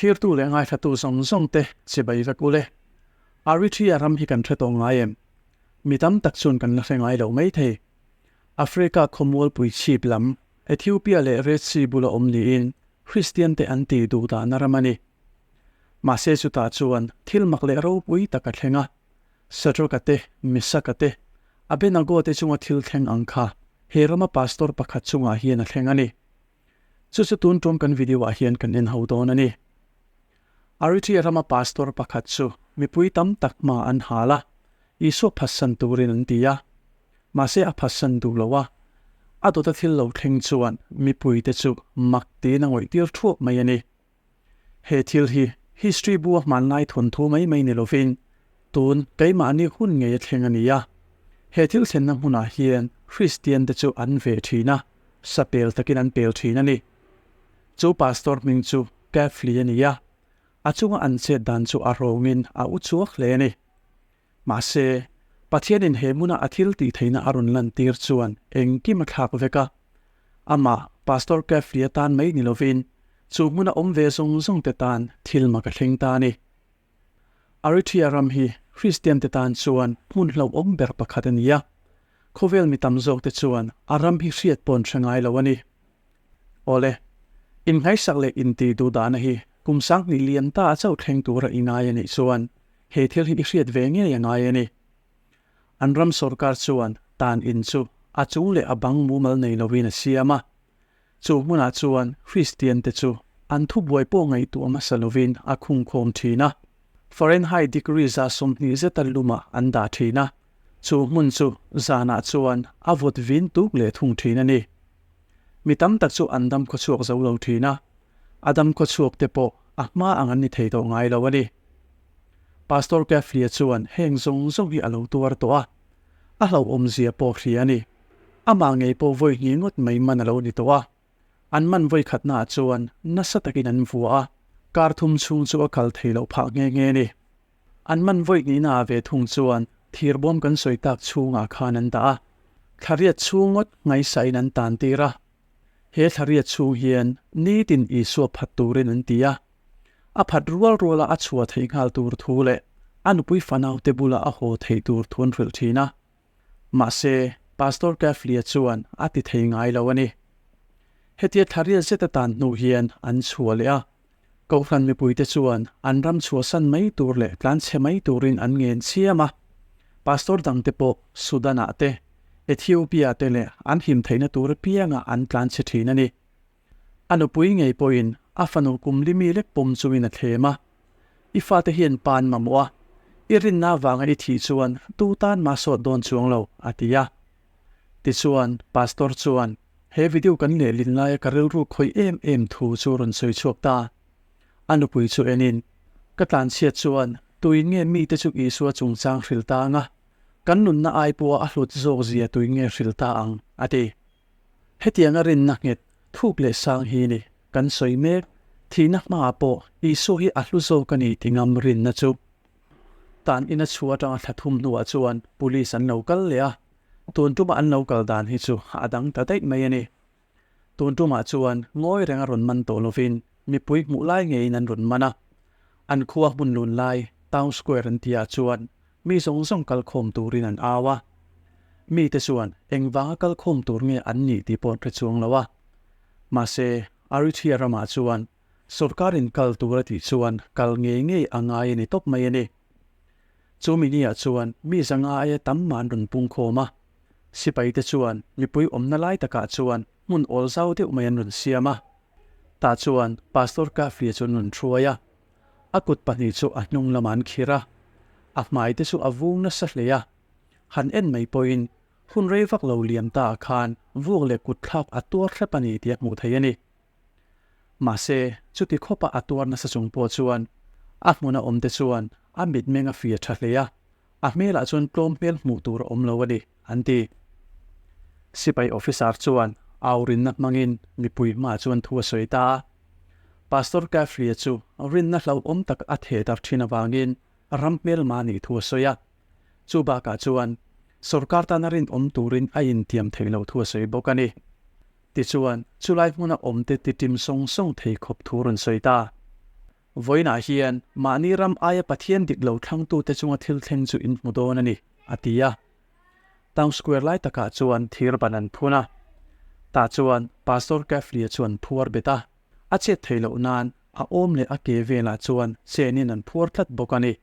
Thlirtu leh ngaithlatu zawng zawng te chibai vek ule. Eritrea ram hi kan hre tawh ngai em? Mi tam tak chuan kan la hre ngai lo mai thei. Africa khawmualpui chhip lam, Ethiopia leh Red Sea bula awm niin Kristian te an tih duh dahna ram a ni. Mahse chutah chuan thil mak leh ropui tak a thleng a, Sadraka te, Mesaka te, Abenago te chunga thil thleng ang kha he rama pastor pakhat chungah hian a thleng a ni. Chu chu tun tum kan video ah hian kan en ho dawn a ni. Eritrea rama pastor pakhat chu mipui tam tak hma an hal a, Isua phatsan turin an ti a. Mahse a phatsan duh lo a, a dawta thil lo thleng chuan mipuite chu mak tiin a ngawih tir thuap mai a ni. He thil hi history bu a hmanlai thawnthu mai mai ni lovin tun keimahni hun ngei a thleng a ni a. He thil thlenna hmunah hian Kristian te chu an ve thin a, sa pel takin an pel thin a ni. Chu pastor hming chu Kefli a ni a, a chunga an chet dan chu a rawngin a u chuak hle a ni. Mahse, Pathianin he hmuna a thil tih theihna a rawn lantir chuan engkim a thlak vek a. Amah, Pastor Kefli atan mai ni lovin, chu hmuna awm ve zawng zawng te tan thil mak a thleng ta a ni. Eritrea ram hi Kristian te tan chuan hmun hlauhawm ber pakhat a ni a. Khawvel mi tam zawk te chuan a ram hi hriat pawh an hre ngai lo a ni. Awle, inngaisak leh intih duh dahna hi kum 2000 lian ta a chauh thleng tura i ngai a nih chuan he thil hi i hriat ve ngei a ngai a ni. An ram sorkar chuan tan in chu a chung leh a bang mumal nei loin a siam a. Chu hmunah chuan Kristian te chu an thubuai pawh ngaihtuah hmasa lovin a khungkhawm thin a. Fahrenheit degree 20 zeta lumah an dah thin a. Chu hmun chu zanah chuan a vawt vin tuk leh thung thin a ni. Mi tam tak chu an dam khawchhuak zo lo thin a, a dam khawchhuak te pawh a hma ang an ni thei tawh ngai lo a ni. Pastor Keflia chuan heng zawng zawng hi a lo tuar tawh a, a hlauhawmzia pawh hria a ni. Amah ngei pawh vawi hnih ngawt mai man a lo ni tawh a. An man vawi khatnaah chuan nasa takin an vua a, kar thum chhung chu a kal thei loh phah nghe nghe a ni. An man vawi hnihnaah ve thung chuan thirbawm kan sawi tak chhungah khan an dah a, thlariat chhung ngawt ngaihsahin an tan tir a. He thlariat chhung hian nitin Isua phat turin an ti a. A phat rual ruala a chhuah theih nghal tur thu leh a nupui fanaute bula a haw theih tur thu an hrilh thin a. Mahse, Pastor Keflia chuan a ti thei ngai lo a ni. Hetia thlariat zet a tan hnu hian an chhuah leh a. Kohhran mipuite chuan an ram chhuahsan mai tur leh tlanchhe mai turin an ngen chiam a. Pastor dangte pawh Sudan-ah te, Ethiopia-ah te leh an him theihna tur apiangah an tlanchhe thin a ni. A nupui ngei pawhin a fanu kum li mi lek pawm chungin a thlem a. I fate hian pan mamawh a, i rinna avanga i thih chuan tu tan mah sawt dawn chuang lo, a ti a. Tichuan, Pastor chuan he video kan lehlin laia ka rilru khawih em em thu chu rawn sawi chhuak ta. A nupui chu enin, Ka tlanchhiat chuan tuin nge mite chu Isua chungchang hrilh ta ang a, kan nunna ai pawha a hlut zawk zia tuin nge hrilh ta ang, a ti. Hetianga rinna nghet thuk leh sang hi ni kan sawi mek, thihna hmaah pawh Isua hi a hlu zawk a ni ti ngam rinna chu. Tan ina chhu atanga thla thum hnuah chuan police an lo kal leh a, tun tuma an lo kal dan hi chu a dang ta daih mai a ni. Tun tumah chuan ngawi reng a rawn man tawh lovin mipui hmuh lai ngeiin an rawn man a. An khua hmun lun lai Town Square an tihah chuan mi zawng zawng kal khawm turin an au a. Mite chuan engvanga kal khawm tur nge an nih tih pawh an hre chuang lo a. Mahse, Eritrea ramah chuan Sorkarin kal tur a tih chuan kal ngei ngei a ngai a ni tawp mai a ni. Chu miniah chuan mi zanga aia tam mah an rawn pung khawm a. Sipaite chuan mipui awmna lai takah chuan hmun awl zau deuh mai an rawn siam a. Tah chuan Pastor Kaflia chu an rawn hruai a. A kut pahnih chu a hnung lamah an khir a. A hmai te chu a vung nasa hle a. Han en mai pawhin hun rei vak lo liam ta ah khan vuak leh kut thlak a tuar hrep a ni tih a hmuh theih a ni. Mahse, chuti khawpa a tuar nasa chung pawh chuan a hmuna awmte chuan a mitmeng a fia tha hle a, a hmelah chuan tlawm hmel hmuh tur a awm lo a ni, an ti. Sipai officer chuan aurinna hmangin mipui hmaah chuan thu a sawi ta a. Pastor Kaflia chu rinna hlauhawm tak a theh darh thin avangin ram hmelma nih thu a sawi a. Chu bakah chuan sorkar tana rinawm turin a intiam theih loh thu a sawi bawk a ni. Tichuan, chulai hmuna awmte titim sawng sawng thei khawp thu rawn sawi ta. Vawiinah hian mahni ram aia Pathian dik lo thlangtute chunga thil thleng chu in hmu dawn a ni, a ti a. Town Square lai takah chuan thir ban an phun a. Tah chuan Pastor Kafley-a chuan phuar bet a, a chet theih loh nan a awm leh a ke velah chuan chenin an phuar tlat bawk a ni.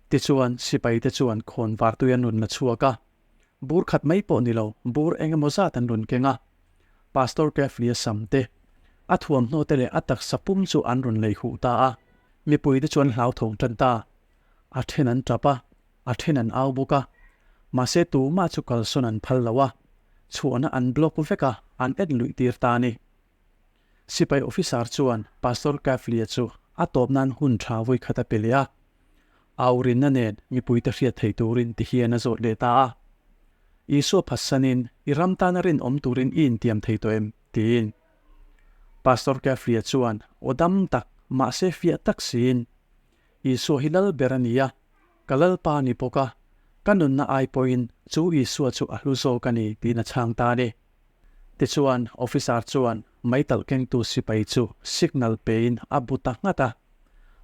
Tichuan sipaite chuan khawn vartui an rawn la chhuak a. Bur khat mai pawh ni lo, bur eng emaw zat an rawn keng a. Pastor Kafley-a sam te, a thuamhnaw te leh a taksa pum chu an rawn lei huh ta a. Mipuite chu an hlauthawng tan ta. A then an tap a, a then an au bawk a. Mahse tumah chu kalsawn an phal lo a, chhuahna an block vek a, an en luih tir ta a ni. Sipai officer chuan Pastor Kafley-a chu a tawp nan hun tha vawi khat a pe leh a. Au rinna nen mipuite hriat theih turin ti hian a zawt leh ta a. Isua phatsanin i ram tana rinawm turin i intiam thei tawh em? tiin. Pastor Kafley-a chuan aw dam tak, mahse fiah tak siin, Isua hi lal ber a ni a, ka Lalpa a ni bawk a, ka nunna ai pawhin chu Isua chu a hlu zawk a ni tiin a chhang ta a ni. Tichuan, officer chuan meitalh kengtu sipai chu signal pein a bu ta nghat a,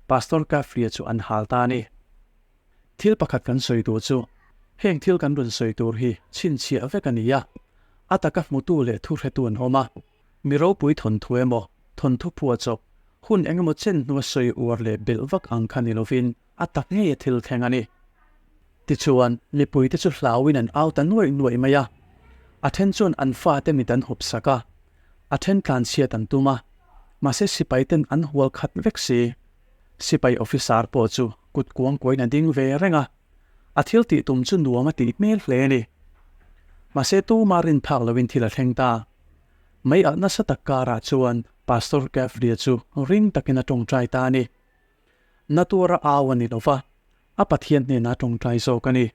Pastor Kaflia chu an hal ta a ni. Thil pakhat kan sawi tur chu, heng thil kan rawn sawi tur hi chhinchhiah vek a ni a, a taka hmutu leh thuhretu an awm a, Mi ropui thawnthu emaw, thawnthu phuahchawp, hun eng emaw chen hnua sawi uar leh belh vak ang kha ni lovin a tak ngei a thil thleng a ni. Tichuan, mipuite chu hlauin an au ta nuaih nuaih mai a. A then chuan an fate mit an hup sak a, a then tlanchhiat an tum a, mahse sipaiten an hual khat vek si. Sipai officer pawh chu kut kuang kuain a ding ve reng a, a thil tih tum chu nuam a tih hmel hle a ni. Mahse tumah rin phak loin thil a thleng ta. Mei alh nasa tak karah chuan Pastor Kaflia chu ring takin a tawngtai ta a ni. Na tuara au a ni lo va, a Pathian hnenah a tawngtai zawk a ni.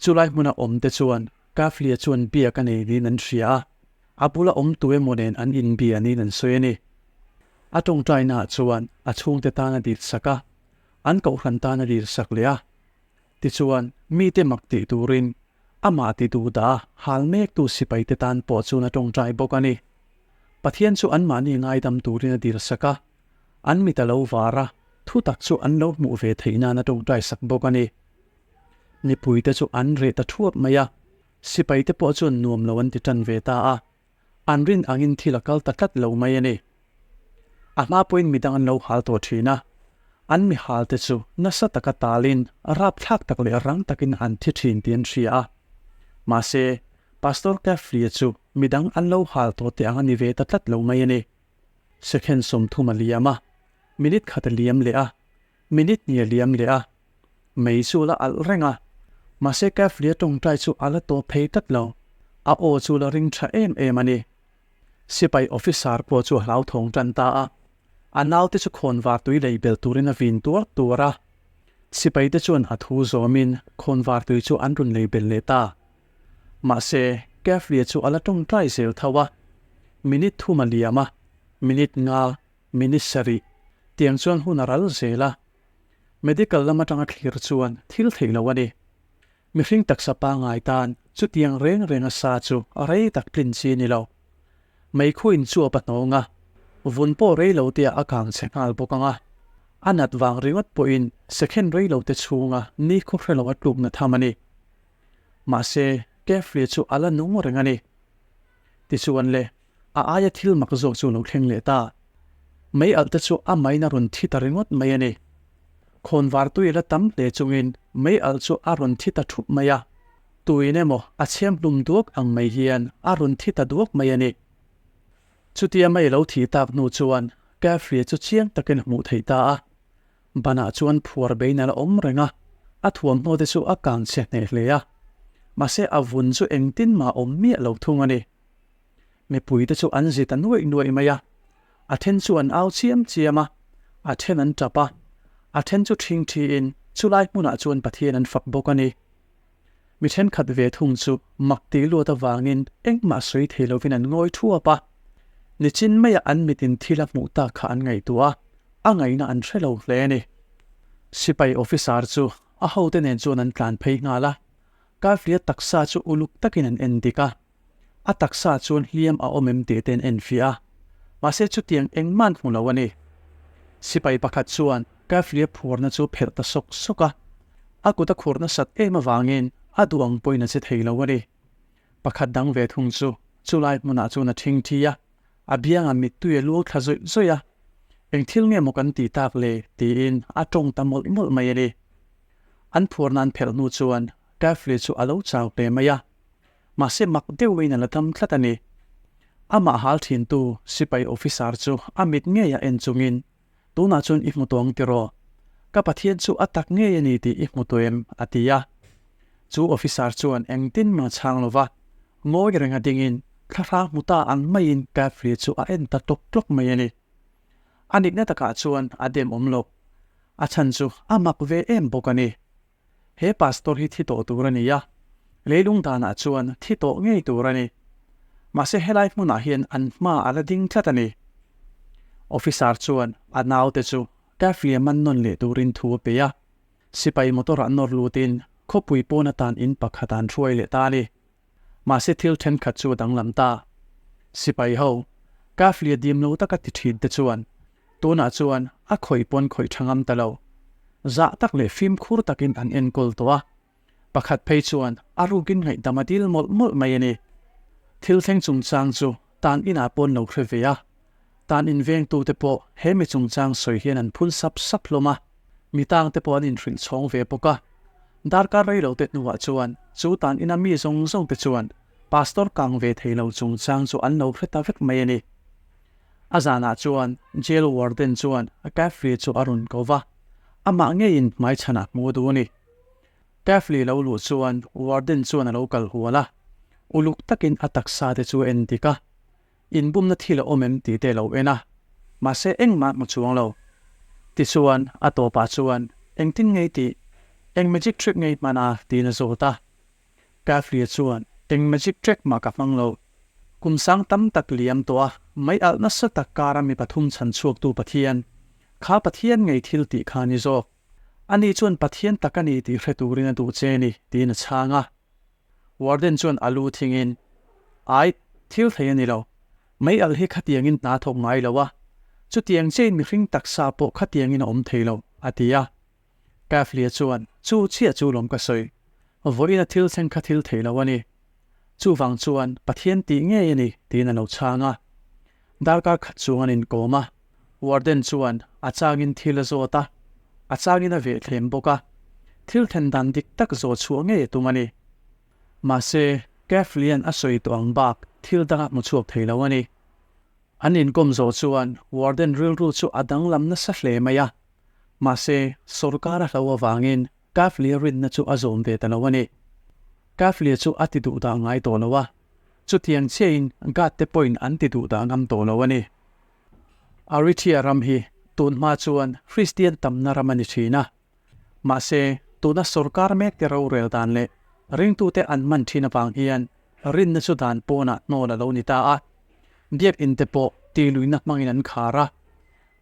Chulai hmuna awmte chuan Kaflia chuan biak a nei niin an hria a, a bula awm tu emaw nen an inbia niin an sawi a ni. A tawngtainaah chuan a chhungte tan a dilsak a, an kohhran tan a dilsak leh a. Tichuan, mite mak tih turin amah ti duh dah a hal mektu sipaite tan pawh chuan a tawngtai bawk a ni. Pathian chu anmahni ngaidam turin a dilsak a, an mit a lo var a, thutak chu an lo hmuh ve theih nan a tawngtai sak bawk a ni. Mipuite chu an reh ta thuap mai a, sipaite pawh chuan nuam lo an ti tan ve ta a. An rin angin thil a kal ta tlat lo mai a ni. A hma pawhin midang an lo hal tawh thin a, an mi halte chu nasa taka talin rapthlak tak leh rang takin an thi thin tih an hria a. Mahse, Pastor Kafley-a chu midang an lo hal tawh teh ang a ni ve ta tlat lo mai a ni. Second 30 a liam a, minute khat a liam leh a, minute hnih a liam leh a, mei chu a la alh reng a. Mahse Kafley-a tawngtai chu a la tawp phei tlat lo, a aw chu la ring tha em em a ni. Sipai officer pawh chu a hlauthawng tan ta a, a naute chu khawnvar tui lei bel turin a vin tuar tuar a. Sipaite chuan a thu zawmin khawnvar tui chu an rawn lei bel leh ta. Mahse, Kafley-a chu a la tawngtai zel tho a, minute thum a liam a, minute nga, minute sarih, tiang chuan hun a ral zel a. Medical lam atanga thlir chuan thil theih lo a ni. Mihring taksa pangngai tan chutiang reng renga sa chu rei tak tlin chi a ni lo. Meikhu in chuap a hnawng a, vun pawh rei lo te ah a kang chhe nghal bawk ang a. A nat vang ringawt pawhin second rei lo te chhunga nikhaw hre lo a tlukna tham a ni. Mahse, Kefli chu a la nung reng a ni. Tichuan le, a aia thil mak zawk chu lo thleng leh ta. Mei alh te chu a main a rawn thi ta ringawt mai a ni. Khawnvar tui a la tam hle chungin mei alh chu a rawn thi ta thup mai a. Tuin emaw a chhem hlum duak ang mai hian a rawn thi ta duak mai a ni. Chutia mei lo thih tak hnu chuan Kafria chu chiang takin a hmuh theih ta a. Banah chuan phuar bein a la awm reng a, a thuamhnaw te chu a kang chhe hneh hle a. Mahse a vun chu engtin mah awm miah lo thung a ni. Mipuite chu an zi ta nuaih nuaih mai a, a then chu an au chiam chiam a, a then an tap a, a then chu ṭhing ṭhiin chulai hmunah chuan Pathian an fak bawk a ni. Mi thenkhat ve thung chu mak tih luat avangin engmah sawi thei lovin an ngawi thuap a, nichin maia an mitin thil a hmuh tak kha an ngaihtuah a, a ngaihna an hre lo hle a ni. Sipai officer chu a hote nen chuan an tlan phei nghal a, Kaflia taksa chu uluk takin an en dik a, A taksa chuan hliam a awm em tih te an enfiah a, mahse chutiang engmah an hmu lo a ni. Sipai pakhat chuan Kaflia phuarna chu phelh ta sawk sawk a, a kut a khur nasat em avangin a duh ang pawhin a che thei lo a ni. Pakhat dang ve thung chu chulai hmunah chuan a ṭhingṭhi a, a biangah mittui a luang thla zawih zawih a, Eng thil nge maw kan tih tak le? tiin a ṭawng ta mawlh mawlh mai a ni. An phuarna an phelh hnu chuan Kaflia chu a lo chau hle mai a, mahse mak deuhin a la dam tlat a ni. Amah hal thintu sipai officer chu a mit ngei a en chungin, Tunah chuan i hmu tawh ang tiraw? Ka Pathian chu a tak ngei a ni tih i hmu tawh em? a ti a. Chu officer chuan engtin mah chhang lo va, ngawi reng a dingin thlahrang hmu ta ang maiin Kafli chu a en ta tlawk tlawk mai a ni. A nihna takah chuan a dem awm lo. A chhan chu a mak ve em bawk a ni. He pastor hi thi tawh tur a ni a, leilung danah chuan thi tawh ngei tur a ni. Mahse helai hmunah hian an hma a la ding tlat a ni. Officer chuan a naute chu Kaflia man nawn leh turin thu a pe a, sipai motor ah nawr lutin khawpui pawn atan in pakhat an hruai leh ta a ni. Mahse thil thenkhat chu a danglam ta. Sipai ho, Kaflia dim lo taka ti thin te chuan Tunah chuan a khawih pawn khawih tha ngam ta lo. Zah tak leh fimkhur takin an enkawl tawh a. Pakhat phei chuan a rukin ngaihdam a dil mawlh mawlh mai a ni. Thil thleng chungchang chu tan inah pawn lo hre ve a. Tan invengtute pawh he mi chungchang sawi hian an phun sap sap hlawm a. Mi tangte pawh an inhrilh chhawng ve bawk a. Darkar rei lo te hnuah chuan chu tan ina mi zawng zawngte chuan Pastor kang ve thei lo chungchang chu an lo hre ta vek mai a ni. A zanah chuan jail warden chuan Kafli chu a rawn ko va, amah ngeiin hmaichhanah hmu a duh a ni. Kafli lo luh chuan warden chuan a lo kal hual a, uluk takin a taksa te chu a en dik a, inbumna thil a awm em tih te a lo en a, mahse engmah a hmu chuang lo. Tichuan a tawpah chuan engtin ngei tih, eng magic trick ngei hman a tiin a zawt a. Kaflia chuan, Eng magic trick mah ka hmang lo. Kum sang tam tak liam tawh a, mei alh nasa tak kara mi pathum chhan chhuaktu Pathian, kha Pathian ngei thil tih kha a ni zawk. Ani chuan Pathian tak a ni tih hre turin a duh che ni, tiin a chhang a. Warden chuan a lu thingin, Aih, thil thei a ni lo. Mei alh hi khatiangin hna thawk ngai lo a, chutiang chiahin mihring taksa pawh khatiangin a awm thei lo, a ti a. Kaflia chuan, Chu chiah chu lawm ka sawi. Vawiin a thil thleng kha thil thei lo a ni. Chuvang chuan Pathian tih ngei a ni, tiin a lo chhang a. Darkar khat chung an inkawm a. Warden chuan a changin thil a zawt a, a changin a veh thlem bawk a. Thil thlen dan dik tak zawh chhuah ngei a tum a ni. Mahse, Kaflia'n a sawi tawh ang bak thil danga hmu chhuak thei lo a ni. An inkawm zawh chuan Warden rilru chu a danglam nasa hle mai a. Mahse, sawrkar a hlo avangin Kaflia rinna chu a zawm ve ta lo a ni. Kaflia chu a ti duh dah ngai tawh lo a, chutiang chiahin Gad te pawhin an ti duh dah ngam tawh lo a ni. Arithia ram hi tun hma chuan Kristian tamna ram a ni thin a. Mahse, tuna sawrkar mek te rorel dan leh ringtute an man thin avang hian rinna chu dan pawnah hnawl a lo ni ta a. Biakinn te pawh tiluina hmangin an khar a.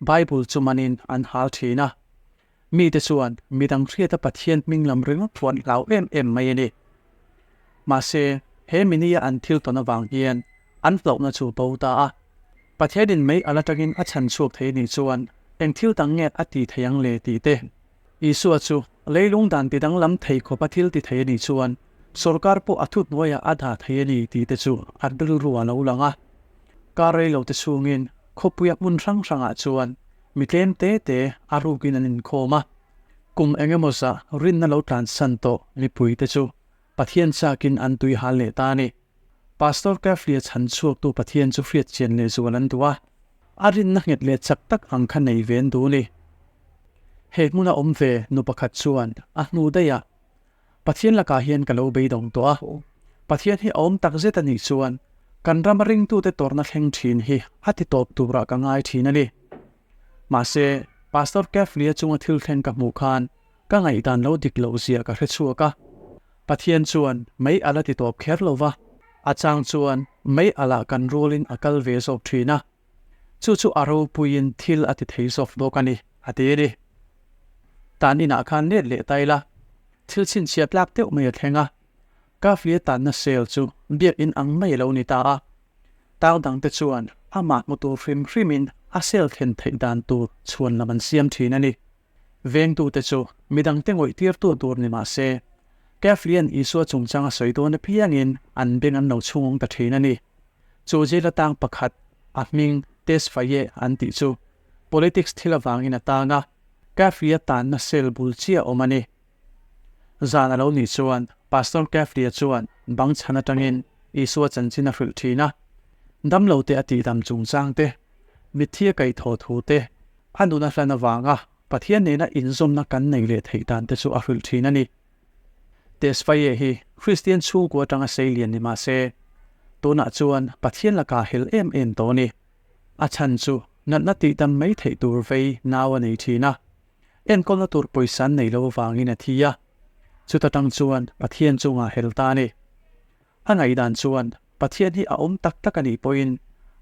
Bible chu manin an hal thin a, mite chuan midang hriata Pathian hming lam ringawt thu an hlau em em mai a ni. Mahse, he minia an thil tawn avang hian an hlauhna chu bo ta a. Pathianin mei al atangin a chhan chhuak thei nih chuan eng thil dang nge a ti thei ang le tih te. Isua chu leilung dan ti danglam thei khawpa thil ti thei a nih chuan sorkar pawh a thuhnuaiah a dah thei a ni tih te chu an rilru a lo lang a. Kar rei lo te chhungin Khawpuia hmun hrang hrangah chuan mi tlem te te a rukin an inkhawm a, kum eng emaw zah rinna lo tlansan tawh mipuite chu Pathian chakin an tui hal leh ta a ni. Pastor Kaflia chhan chhuaktu Pathian chu hriat chian leh zual an duh a, a rinna nghet leh chak tak ang kha nei ve an duh a ni. He hmuna awm ve nu pakhat chuan a hnu daih a, Pathian lakah hian ka lo beidawng tawh a, Pathian hi a awm tak zet a nih chuan kan rama ringtute tawrhna thleng thin hi a ti tawp turah ka ngai thin a ni. Mahse, Pastor Keflia chunga thil thleng ka hmuh khan ka ngaihdan lo dik loh zia ka hre chhuak a. Pathian chuan mei a la ti tawp kher lo va, a chang chuan mei alah kan rualin a kal ve zawk thin a, chu chu a ropuiin thil a ti thei zawk bawk a ni, a ti a ni. Tan inah khan let leh ta ila, thil chhinchhiat tlak deuh mai a thleng a, Kaflia tanna sel chu biakinn ang mai a lo ni ta a. Tang dangte chuan amah hmu tur hrim hrimin a cell thlen theih dan tur chhuanlam an siam thin a ni. Vengtute chu midangte ngawihtirtu tur ni mah se, Keflian Isua chungchang a sawi dawn apiangin an beng an lo chhungawng ta thin a ni. Chu jail atang pakhat, a hming Tesfaye an tih chu politics thil avangin a tang a, Keflia tanna cell bul chiah awm a ni. Zan a lo nih chuan Pastor Keflia chuan bang chhan atangin Isua chanchin a hrilh thin a, damlote a tihdam chungchang te, mitthi a kaihthawh thu te, A nun a hlan avanga Pathian nena inzawmna kan nei leh theih dan te chu a hrilh thin a ni. Tesfaye hi Kristian chhungkua atanga sei lian ni mah se, tunah chuan Pathian lakah hel em em tawh a ni. A chhan chu natna tihdam mai theih tur vei nau a nei thin a, enkawlna tur pawisa an nei lo avangin a thi a, chuta tang chuan Pathian chungah hel ta a ni. A ngaihdan chuan Pathian hi a awm tak tak a nih pawhin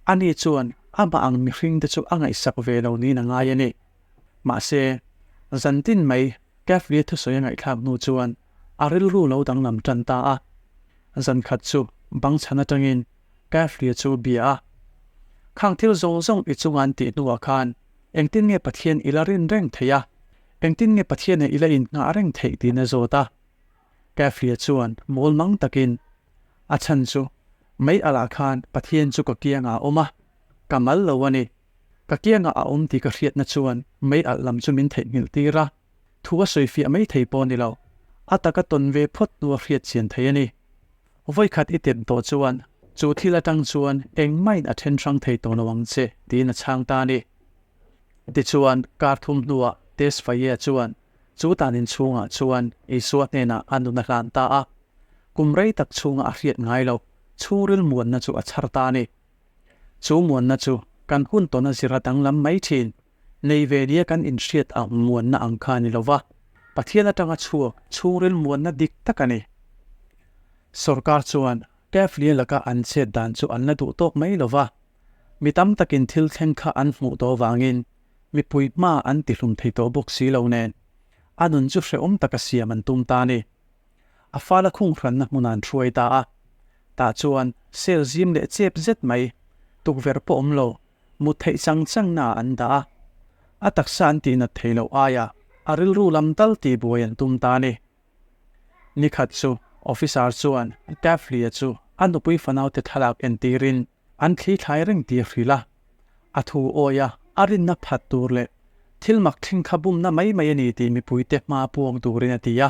ani chuan amah ang mihringte chu a ngaihsak ve lo niin a ngai a ni. Mahse, zan tin mai Kefli thusawi a ngaihthlak hnu chuan a rilru lo danglam tan ta a. Zan khat chu bang chhan atangin Kefli chu bia a. Khang thil zawng zawng i chunga an tih hnuah khan engtin nge Pathian i la rin reng theih a, engtin nge Pathianah i la innghah reng theih tiin a zawt a. Keflia chuan mawl mang takin, A chhan chu, mei alah khan Pathian chu ka kiangah a awm a, ka mal lo a ni. Ka kiangah a awm tih ka hriatna chuan mei alh lam chu min theihnghilh tir a, thu a sawi fiah mai thei pawh a ni lo. A taka tawn ve phawt hnu a hriat chian thei a ni. Vawikhat i tem tawh chuan chu thil atang chuan engmahin a then hrang thei tawh lo ang che, tiin a chhang ta a ni. Tichuan, kar thum hnuah Tesfaye chuan Chu tan inchhungah chuan Isua hnenah a nun a hlan ta a, kum rei tak chhunga a hriat ngai lo chhungril muanna chu a chhar ta a ni. Chu muanna chu kan hun tawna zira danglam mai thin, nei ve nia kan inhriat ang muanna ang kha a ni lo va, Pathian atanga chhuak chhungril muanna dik tak a ni. Sorkar chuan Keflia laka an chet dan chu an la duh tawk mai lo va, mi tam takin thil thleng kha an hmuh tawh avangin Mipui hma an tihlum thei tawh bawk si lo nen, a nun chu hrehawm taka siam an tum ta a ni. A fala khung hranna hmunah an hruai ta a. Tah chuan cell zim leh chep zet mai, tukverh pawh awm lo, mut theih chang changnaah an dah a. A taksa an tihnat thei loh aiah a rilru lam tal tihbuai an tum ta a ni. Nikhat chu officer chuan Kafli-a chu a nupui fanaute thlalak entirin an thli thlai reng tih a hrilh a. A thu awi a, a rinna phat tur leh thil mak thleng kha bumna mai mai a ni tih mipuite hma puang turin a ti a.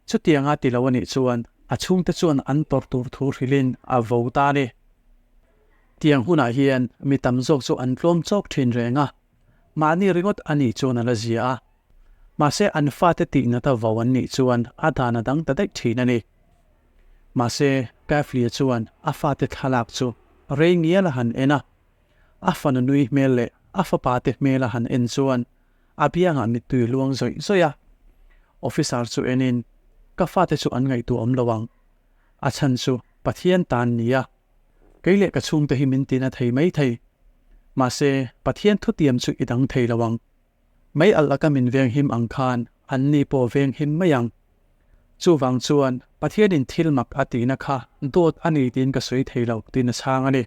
Chutianga ti lo a nih chuan a chhungte chuan an tawrh tur thu hrilhin a vo ta a ni. Tiang hunah hian mi tam zawk chu an tlawm chawk thin reng a, mahni ringawt a nih chuan a la zia a. Mahse an fate tihnat a vo an nih chuan a dan a dang ta daih thin a ni. Mahse Kaflia chuan a fate thlalak chu rei ngial a han en a, a fanu nui hmel leh a fapa te hmel a han en chuan a biangah mittui luang zawih zawih a. Officer chu enin, Ka fate chu an ngaihtuah awm lo ang. A chhan chu Pathian tan nia. Kei leh ka chhungte hi min tina thei mai thei. Mahse Pathian thutiam chu i dang thei lo ang. Mei alh laka min venghim ang khan anni pawh venghim mai ang. Chuvang chuan Pathianin thil mak a tihna kha dawt a ni tiin ka sawi thei lo tiin a chhang a ni.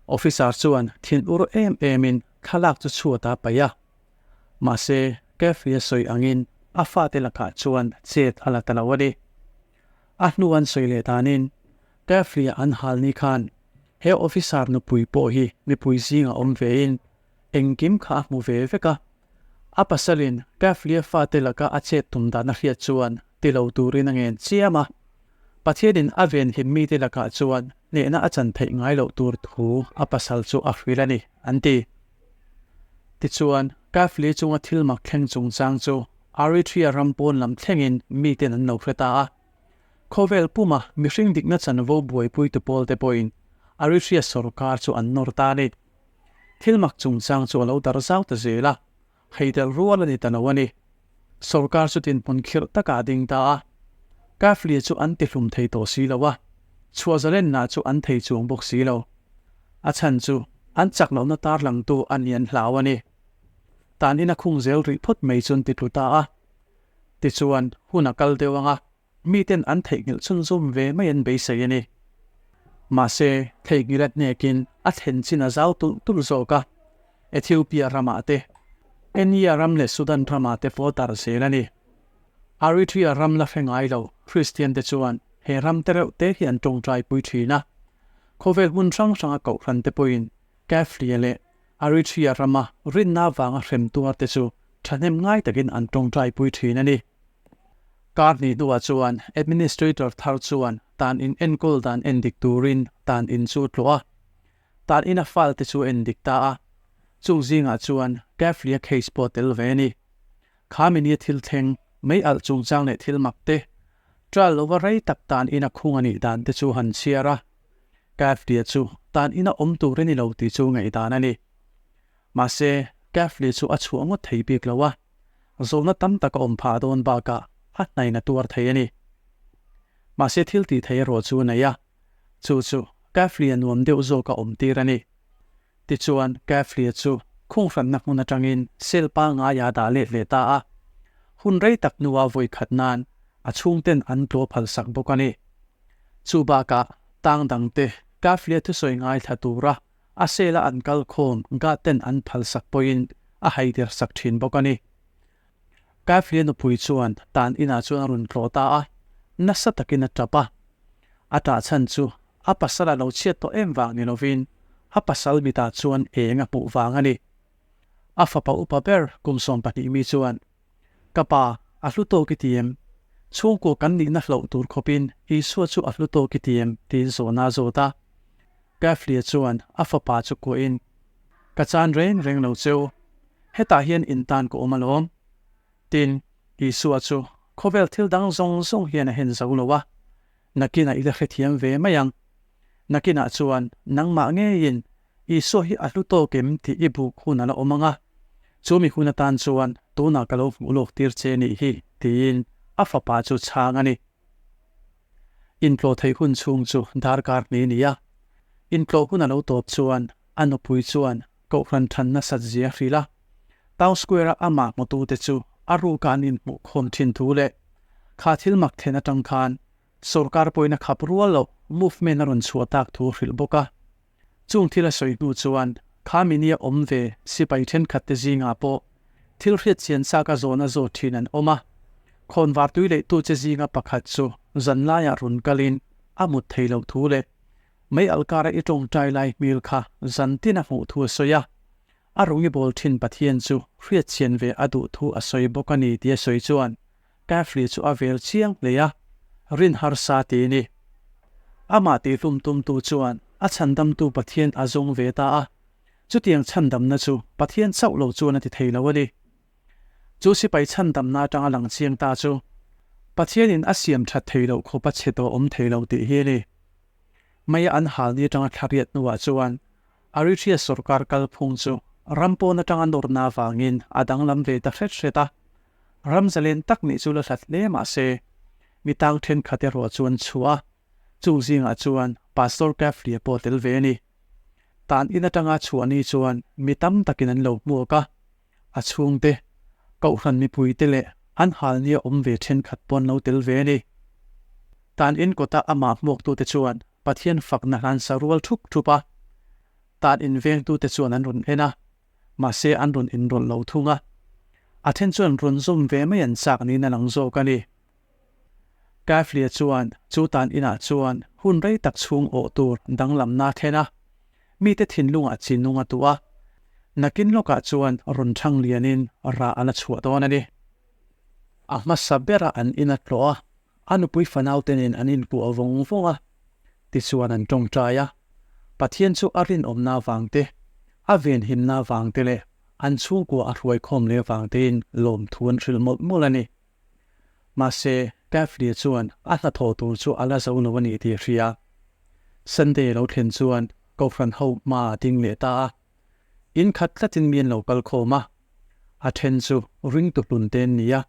Officer chuan thin ur em emin thlalak chu chhuat a paih a. Mahse, Kefri a sawi angin a fate lakah chuan chet a la ta lo a ni. A hnu an sawi leh danin Kefri-a an hal ni khan he officer nupui pawh hi mipui zingah awm vein Engkim kha a hmu ve vek a. A pasalin Kaflia fate laka a chet tum dan a hriat chuan ti lo turin a ngen chiam a. Pathianin a venhim mite lakah chuan hnehna a chan theih ngai loh tur thu a pasal chu a hrilh a ni, an ti. Tichuan, Kafli chunga thil mak thleng chungchang chu Eritrea ram pawn lam thlengin miten an lo hre ta a. Khawvel puma mihring dikna chanvo buaipuitu pawlte pawhin Eritrea sorkar chu an nawr ta a ni. Thil mak chungchang chu a lo dar zau ta zel a, hei del rual a ni ta lo a ni. Sorkar chu dinhmun khirh takah a ding ta a, Kaflia chu an tihlum thei tawh si lo a, chhuah zalenna chu an thei chuang bawk si lo. A chhan chu an chak lohna tarlangtu a ni an hlau a ni. Tan in a khung zel rih phawt mai chu an titlu ta a. Tichuan, hun a kal deuh ang a, Miten an theihnghilh chhunzawm ve mai an beisei a ni. Mahse, theihnghilh a hnekin a thlen chin a zau tulh tulh zawk a, Ethiopia ramah te, Kenya ram leh Sudan ramah te pawh darh zel a ni. Eritrea ram la hre ngai lo Kristian te chuan he ram te reuh te hi an tawngtai pui thin a. Khawvel hmun hrang hranga kohhran te pawhin Kaflia leh Eritrea rama rinna vanga hrem tuar te chu thahnem ngai takin an tawngtai pui thin a ni. Kar hnih hnuah chuan Administrator thar chuan tan in enkawl dan endik turin tan in chu a tlawh a. Tan ina file te chu a endik ta a. Chung zingah chuan Kaflia case pawh a tel ve a ni. Kha minia thil thleng, mei alh chungchang leh thil mak te, trial lova rei tak tan ina khung a nih dan te chu han chhiar a. Kaflia chu tan ina awm tur a ni lo tih chu ngaihdan a ni. Mahse, Kaflia chu a chhuah ngawt thei bik lo a, zawhna tam tak a awm phah dawn bakah a hnain a tuar thei a ni. Mahse thil tih thei erawh chu a nei a, chu chu Kaflia nuam deuh zawk a awm tir a ni. Tichuan, Kaflia chu khunghranna hmun atangin cell pangngai a dah let leh ta a. Hun rei tak hnua vawi khat nan a chhungten an tlaw phalsak bawk a ni. Chu bakah tang dangte Kaflia thusawi ngaithla tura a cell-a an kal khawm guard ten an phalsak pawhin a haider sak thin bawk a ni. Kaflia nupui chuan tan inah chuan a rawn tlawh ta a, nasa takin a tap a. A tah chhan chu a pasal a lo chhiat tawh em vang ni lovin a pasal mitah chuan eng a hmuh vang a ni. A fapa upa ber kum 12 mi chuan, Ka pa, a hlu tawk i ti em? Chhungkua kan nihna hloh tur khawpin Isua chu a hlu tawk i ti em? tiin zawhna a zawt a. Kaflia chuan a fapa chu kuahin, Ka chan reng reng lo cheu, hetah hian in tan ka awm alawm. Tin, Isua chu khawvel thil dang zawng zawng hian a hen zo lo a, nakinah i la hrethiam ve mai ang. Nakinah chuan nangmah ngeiin Isua hi a hlu tawk em tih i buk hun a la awm ang a, chu mi hun atan chuan tunah ka lo hmuh lawk tir che nih hi, tiin a fapa chu chhang a ni. Intlawh theih hun chhung chu darkar hnih a ni a, intlawh hun a lo tawp chuan a nupui chuan kohhran than nasat zia a hrilh a. Town Square-a amah hmutute chu a ruka an inhmuh khawm thin thu leh kha thil mak thlen atang khan sorkar pawhin a khap rual loh movement a rawn chhuah tak thu a hrilh bawk a. Chung thil a sawi hnu chuan kha minia awm ve sipai thenkhat te zingah pawh thil hriat chian chak a zawhna zawt thin an awm a. Khawnvar tui leihtu che zinga pakhat chu zanlaiah rawn kalin a mut thei loh thu leh mei alkara i tawngtai lai hmel kha zantin a hmuh thu a sawi a. A rawngi bawl thin Pathian chu hriat chian ve a duh thu a sawi bawk a ni tih a sawi chuan Kafli chu a vel chiang hle a, rin harsa ti a ni. Amah tihhlum tumtu chuan a chhandamtu Pathian a zawng ve ta a, chutiang chhandamna chu Pathian chauh lo chuan a ti thei lo a ni. Chu sipai chhandamna atanga lang chiang ta chu Pathianin a siam that thei loh khawp a chhe tawh awm thei lo tih hi a ni. Maia an hal ni atanga thla riat hnuah chuan Eritrea sorkar kalphung chu ram pawn atanga nawrna avangin a danglam ve ta hret hret a, ram zalen tak nih chu la hlat hle mah se, mi tang thenkhat erawh chuan chhuah a, chung zingah chuan Pastor Kaflia pawh tel ve a ni. Tan in atanga chhuah ni chuan mi tam takin an lo hmuak a, a chhungte, Kohhran mipuite leh an hal nia awm ve thenkhat pawh an lo tel ve a ni. Tan in kawta amah hmuaktute chuan Pathian fakna hlan sa rual thup thup a, tan in vengtute chuan an rawn en a, mahse an rawn inrawlh lo thung a. A then chuan rawn zawm ve mai an chak niin a lang zawk a ni. Kaflia chuan chu tan inah chuan hun rei tak chhung awh tur danglamna a thlen a, mite thinlungah chi nung a tuh a, nakin lawkah chuan rawn thang lianin rah a la chhuah dawn a ni. A hmasa berah an in a tlawh a, A nupui fanaute nen an inkuah vawng vawng a, tichuan an tawngtai a. Pathian chu a rinawmna avang te, a venhimna avang te leh an chhungkua a hruaikhawm leh avang tein lawmthu an hrilh mawlh mawlh a ni. Mahse, Kaflia chuan a hnathawh tur chu a la zo lo a ni tih a hria. Sunday a lo thlen chuan Kohhran ho hma a ding leh ta a. In khat tlatin mi an lo kal khawm a, a then chu ringtu hlun te an ni a,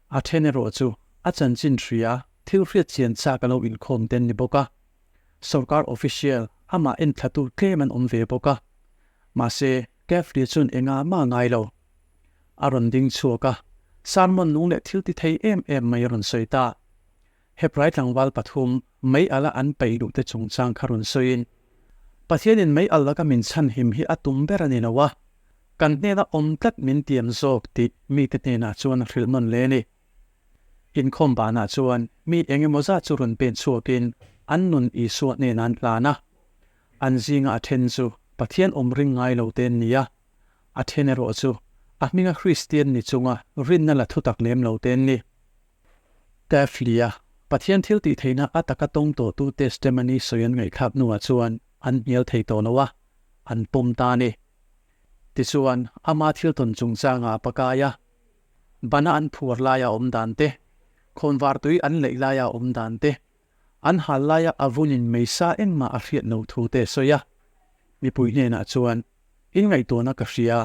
A then erawh chu a chanchin hria thil hriat chian chak a lo inkhawm ten ni bawk a, sorkar official amah enthlatu tlem an awm ve bawk a. Mahse, Kafli chuan engah mah a ngai lo. A rawn ding chhuak a, sermon nung leh thil ti thei em em mai a rawn sawi ta. Hebrai tlangval pathum mei ala an peih luh te chungchang kha rawn sawiin. Pathianin mei alh laka min chhanhim hi a tum ber a ni lo a, kan hnena awm tlat min tiam zawk tih mite hnenah chuan a hrilh nawn hle a ni. Inkhawm banah chuan mi eng emaw zat chu rawn pen chhuakin an nun Isua hnenah an hlan a. An zinga a then chu Pathian awm ring ngai lo te an ni a, a then erawh chu a hminga Kristian ni chunga rinna la thutak lem lo te an ni. Taflia, Pathian thil tih theihna a taka tawng tawhtu testimony sawi an ngaihthlak hnuah chuan an hnial thei tawh lo a, an pawm ta a ni. Tichuan, ama thil tawn chungchangah a pakai a, bana an phuar laia awm dan te, khawnvar tui an leih laia awm dan te, an hal laia a vunin meisa engmah a hriat lo thu te a sawi a. Mipui hnenah chuan, Inngaihtuahna ka hria,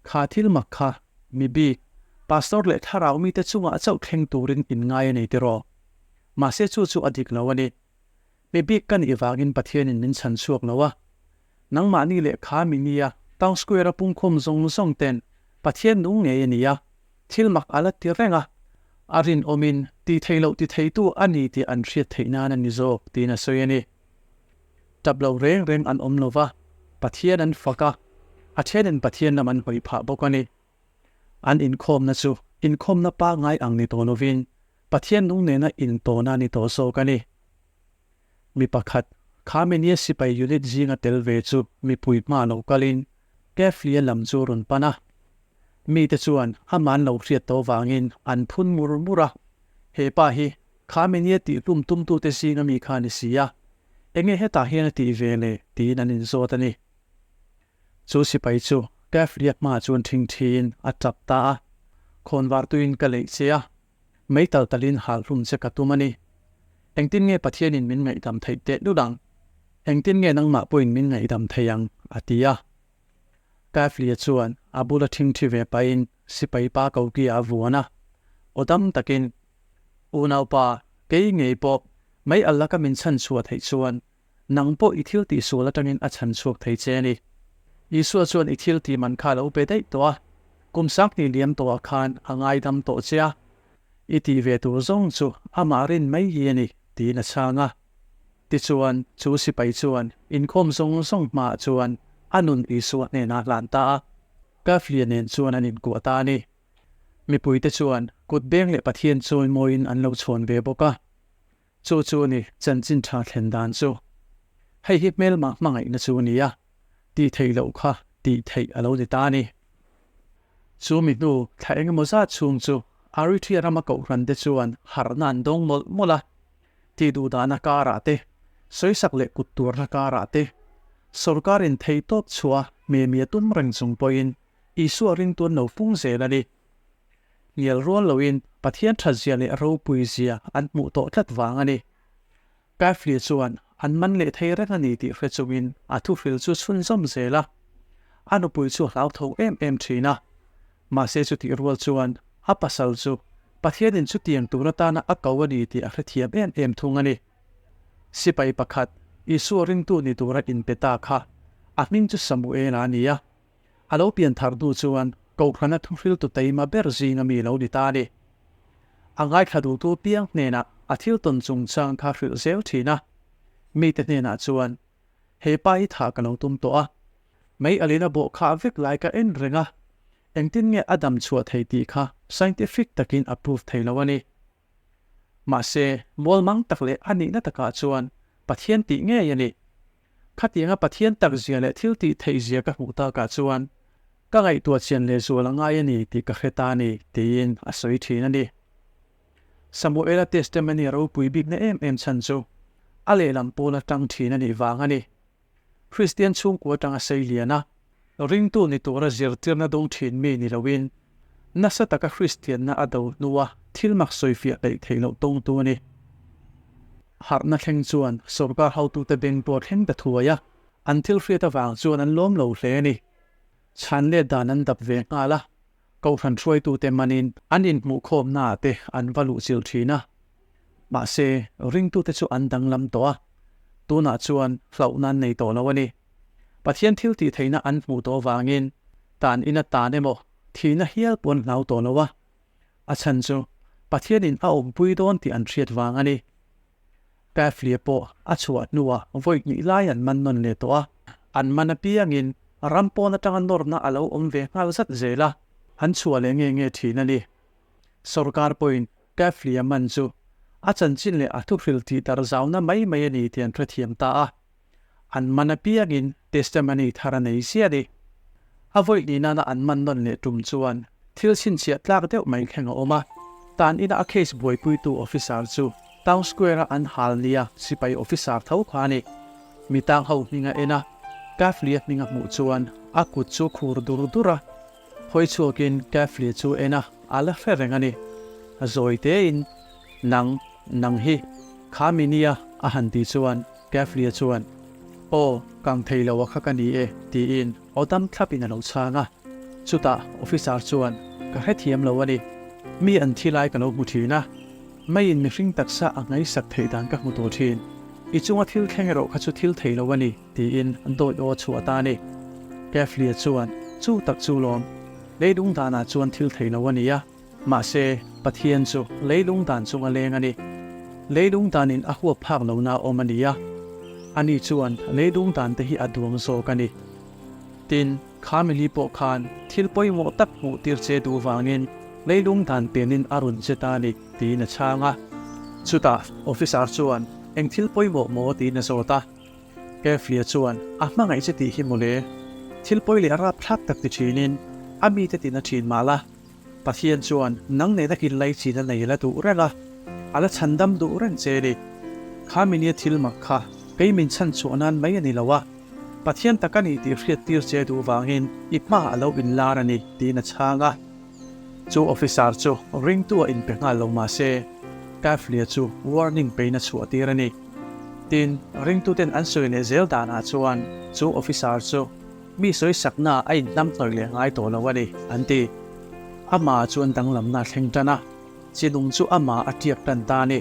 kha thil mak kha mi bik, pastor leh thlarau mite chungah chauh thleng turin inngai a nei tiraw? Mahse chu chu a dik lo a ni. Mi bik ka nih vangin Pathianin min chhan chhuak lo a. Nangmahni leh kha mi nia Town Square-a pungkhawm zawng zawng ten Pathian nung ngei a ni a, thil mak a la ti reng a, a rinawmin ti thei loh ti theitu a ni tih an hriat theih nan a ni zawk tiin a sawi a ni. Tap lo reng reng an awm lo va, Pathian an fak a, a thenin Pathian lam an hawi phah bawk a ni. An inkhawmna chu inkhawmna pangngai ang ni tawh lovin Pathian nung nena intawhna a ni tawh zawk a ni. Mi pakhat, kha Menia sipai unit zinga tel ve chu mipui hma lo kalin Keflia lam chu rawn pan a. Mite chuan aman lo hriat tawh vangin an phun mur mur a, He pa hi kha Menia tihhlum tumtute zinga mi kha a ni si a, enge hetah hian a tih ve le? tiin an inzawt a ni. Chu sipai chu Keflia hmaah chuan thingthiin a tap ta a, Khawnvar tuiin ka leih che a, Mei tal talin hal hlum che ka tum a ni. Engtin nge Pathianin min ngaihdam theih teh lut ang? Engtin nge nangmah pawhin min ngaihdam thei ang? a ti a. Kaiflia chuan a bula ṭhingṭhi ve pahin sipai pa kokia a vuan a. Aw dam takin, Unaupa, kei ngei pawh mei al laka min chhan chhuah theih chuan nang pawh i thil tihsual atangin a chhan chhuak thei che a ni. Isua chuan i thil tih man kha a lo pe daih tawh a, kum sanghnih liam tawhah khan a ngaidam tawh che a, i tih ve tur zawng chu amah rin mai hi a ni, tiin a chhang a. Tichuan, chu sipai chuan inkhawm zawng zawng hmaah chuan a nun Isua hnenah a hlan ta a, Kaflia nen chuan an inkuah ta a ni. Mipuite chuan kut beng leh Pathian chawimawiin an lo chhawn ve bawk a. Chu chu a ni chanchin tha thlen dan chu. Hei hi hmelmah hmangaihna chu a ni a, tih theih loh kha tih theih a lo ni ta a ni. Chu mi hnu thla eng emaw zat chhung chu Arithia rama kohhran te chuan harhna an dawng mawlh mawlh a, tih duh dahna karah te, sawisak leh kut tuarna karah te, sawrkarin theihtawp chhuah a hmehmia tum reng chung pawhin Isua ringtu an lo pung zel a ni. Hnial rual loin Pathian thatzia leh ropuizia an hmuh tawh tlat vang a ni. Kaifli chuan an man leh thei reng a ni tih hre chungin a thuhril chu chhunzawm zel a. A nupui chu a hlauthawng em em thin a. Mahse chutih rual chuan a pasal chu Pathianin chutiang tur atana a ko a ni tih a hrethiam em em thung a ni. Sipai pakhat Isua ringtu ni tura inpe ta kha a hming chu Samuela a ni a. A lo pian thar hnu chuan Kohhrana thuhriltu teima ber zinga mi lo ni ta a ni. A ngaithla duhtu piang hnenah a thil tawn chungchang kha hrilh zel thin a. Mite hnenah chuan, He pa hi thah ka lo tum tawh a. Mei alina bawh khah vek lai ka en reng a. Engtin nge a dam chhuah thei tih kha scientific takin a prove thei lo a ni. Mahse, mualmang tak leh a nihna takah chuan Pathian tih ngei a ni. Khatianga Pathian tak zia leh thil tih theih zia ka hmuh takah chuan ka ngaihtuah chian leh zual a ngai a ni tih ka hre ta a ni, tiin a sawi thin a ni. Samuela testimony ropui bikna em em chhan chu a lehlam pawl atang thin a nih vang a ni. Kristian chhungkua atanga sei lian a, ringtu ni tura zirtirna dawng thin mi ni loin, nasa taka Kristianna a do hnua thil mak sawifiah hleih theih loh tawngtu a ni. Harhna thleng chuan sorkar hotute beng pawh a thleng ta thuai a, an thil hriat avang chuan an lawm lo hle a ni. Chhan let dan an dap ve nghal a, kohhran hruaitute manin an inhmuhkhawmnaah te an va luhchilh thin a. Mahse, ringtute chu an danglam tawh a, tunah chuan hlauhna an nei tawh lo a ni. Pathian thil tih theihna an hmuh tawh avangin tan ina tan emaw thihna hial pawh an hlau tawh lo a, a chhan chu Pathianin a awmpui dawn tih an hriat vang a ni. Kaflia pawh a chhuah hnuah vawi hnih lai an man nawn leh tawh a. An man apiangin ram pawn atanga nawrna a lo awm ve nghal zat zel a, an chhuah leh nge nge thin a ni. Sorkar pawhin Kaflia man chu a chanchin leh a thuhril tih darh zauna mai mai a ni tih an hrethiam ta a. An man apiangin testimony thar a nei ziah a ni. A vawi hnih nana an man nawn leh tum chuan thil chhinchhiah tlak deuh mai thleng a awm a. Tan ina a case buaipuitu officer chu Town Square-a an hal nia sipai officer tho kha a ni. Mi tang ho hming a en a, Kaflia hming a hmuh chuan a kut chu khur dur dur a. Hawi chhuakin Kaflia chu en a, a la hre reng a ni. Zawi tein, Nang, nang hi, kha mi nia a han tih chuan Kaflia chuan, Aw, kang thei lo a kha ka ni e, tiin aw dam thlapin a lo chhang a. Chutah officer chuan, Ka hrethiam lo a ni. Mi an thi lai ka lo hmu thin a. Meiin mihring taksa a ngaihsak theih dan ka hmu tawh thin. I chunga thil thleng erawh kha chu thil thei lo a ni, tiin dawih aw chhuah ta a ni. Kaflia chuan, Chu tak chu lawm. Leilung danah chuan thil thei lo a ni a. Mahse, Pathian chu leilung dan chunga leng a ni. Leilung danin a huap phak lohna a awm a ni a. Ani chuan leilung dan te hi a duang zawk a ni. Tin, kha mili pawh khan thil pawimawh tak hmuh tir che duh vangin leilung dan penin a rawn che ta a ni, tiin a chhang a. Chutah officer chuan eng thil pawimawh maw tiin a zawt a. Keflia chuan a hmangaih che tih hi mawle, thil pawi leh rapthlak tak ti thinin a mite tina thin mah la. Pathian chuan nang nena kin lai chin a nei la duh reng a, a la chhandam duh reng che a ni. Kha minia thil mak kha kei min chhan chhuah nan mai a ni lo a, Pathian tak a ni tih hriat tir che duh vangin i hma a lo inlar a ni, tiin a chhang a. Chu officer chu ringtu a inpe nghal lo mah se, Kaflia chu warning pein a chhuah tir a ni. Tin, ringtuten an sawi leh zel danah chuan chu officer chu Mi sawisakna a inhnamhnawih leh ngai tawh lo a ni, an ti. Amah chuan danglamna a thleng tan a, chinung chu amah a tiak tan ta a ni.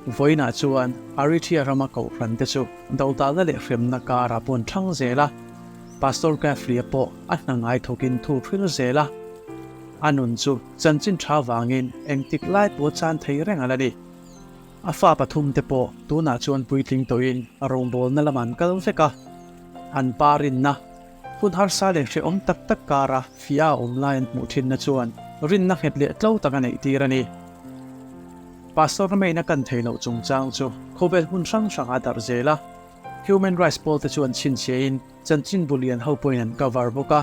Vawiinah chuan Arithia rama kohhran te chu dodalna leh hremna karah pawh an thlang zel a, Pastor Gaffley-a pawh a hna ngai thawkin thu hril zel a. A nun chu chanchin tha vangin engtik lai pawh chan thei reng a la ni. A fa pathumte pawh tunah chuan puitling tawhin rawngbawlna lamah an kal vek a, an pa rinna, hun harsa leh hrehawm tak tak kara fiah a awm lai an hmuh thinna chuan rinna nghet leh tlo tak a neih tir a ni. Pastor Remain a kan theih loh chungchang chu khawvel hmun hrang hrangah a darh zel a, Human Rights pawlte chu an chhinchhiahin chanchinbu lian ho pawhin an cover bawk a,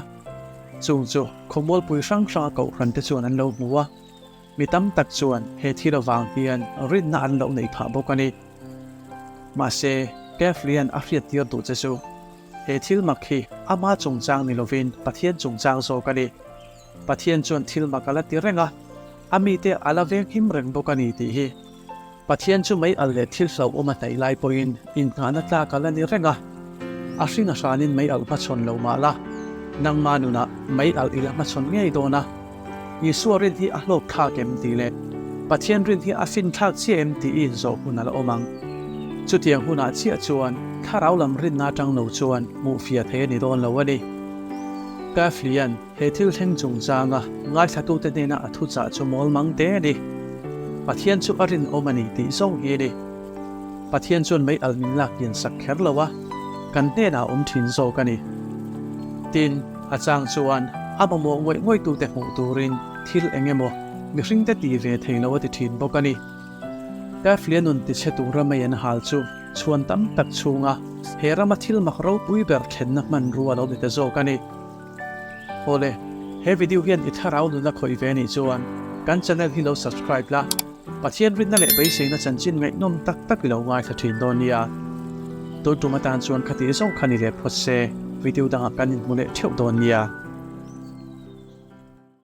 chung chu khawmualpui hrang hranga kohhrante chuan an lo hmu a. Mi tam tak chuan he thil avang hian rinna an lo neih phah bawk a ni. Mahse, Keflian a hriattir duh che chu, he thil mak hi ama chungchang ni lovin Pathian chungchang zawk a ni. Pathian chuan thil mak a la ti reng a, a mite a la venghim reng bawk a ni tih hi. Pathian chu mei alh leh thil hlauhawm a hnaih lai pawhin inngahna tlak a la ni reng a, a hring a hranin mei alh hmachhawn lo mah la, nangma nunah mei alh i la hmachhawn ngei dawn a. Isua rin hi a hlawk thlak em tih leh Pathian rin hi a fin thlak chiah em tih i inzawh hun a la awm ang. Chutiang hunah chiah chuan thlarau lam rinna atang lo chuan hmuhfiah thei a ni dawn lo a ni. Kaflian He thil thleng chungchanga ngaithlatute hnena a thuchah chu mawl mang te a ni. Pathian chu a rinawm a ni tih zawng hi a ni. Pathian chuan mei al min lak lian sak kher lo a, kan hnenah a awm thin zawk a ni. Tin, a chang chuan a mamawh ngawih ngawihtute hmuh turin thil eng emaw mihringte ti ve thei lo a ti thin bawk a ni. Kaflia nun tichhe tura mei an hal chu chhuan tam tak chhunga he rama thil mak ropui ber thlenna hmanrua lo ni ta zawk a ni. Awle, he video hian i thlarau nuna khawih ve anih chuan kan channel hi lo subscribe la, Pathian rinna leh beiseina chanchin ngaihnawm tak tak i lo ngaithla thin dawn nia. Tun tum atan chuan khati zawng kha ni leh phawt se, video dangah kan inhmu leh theuh dawn nia.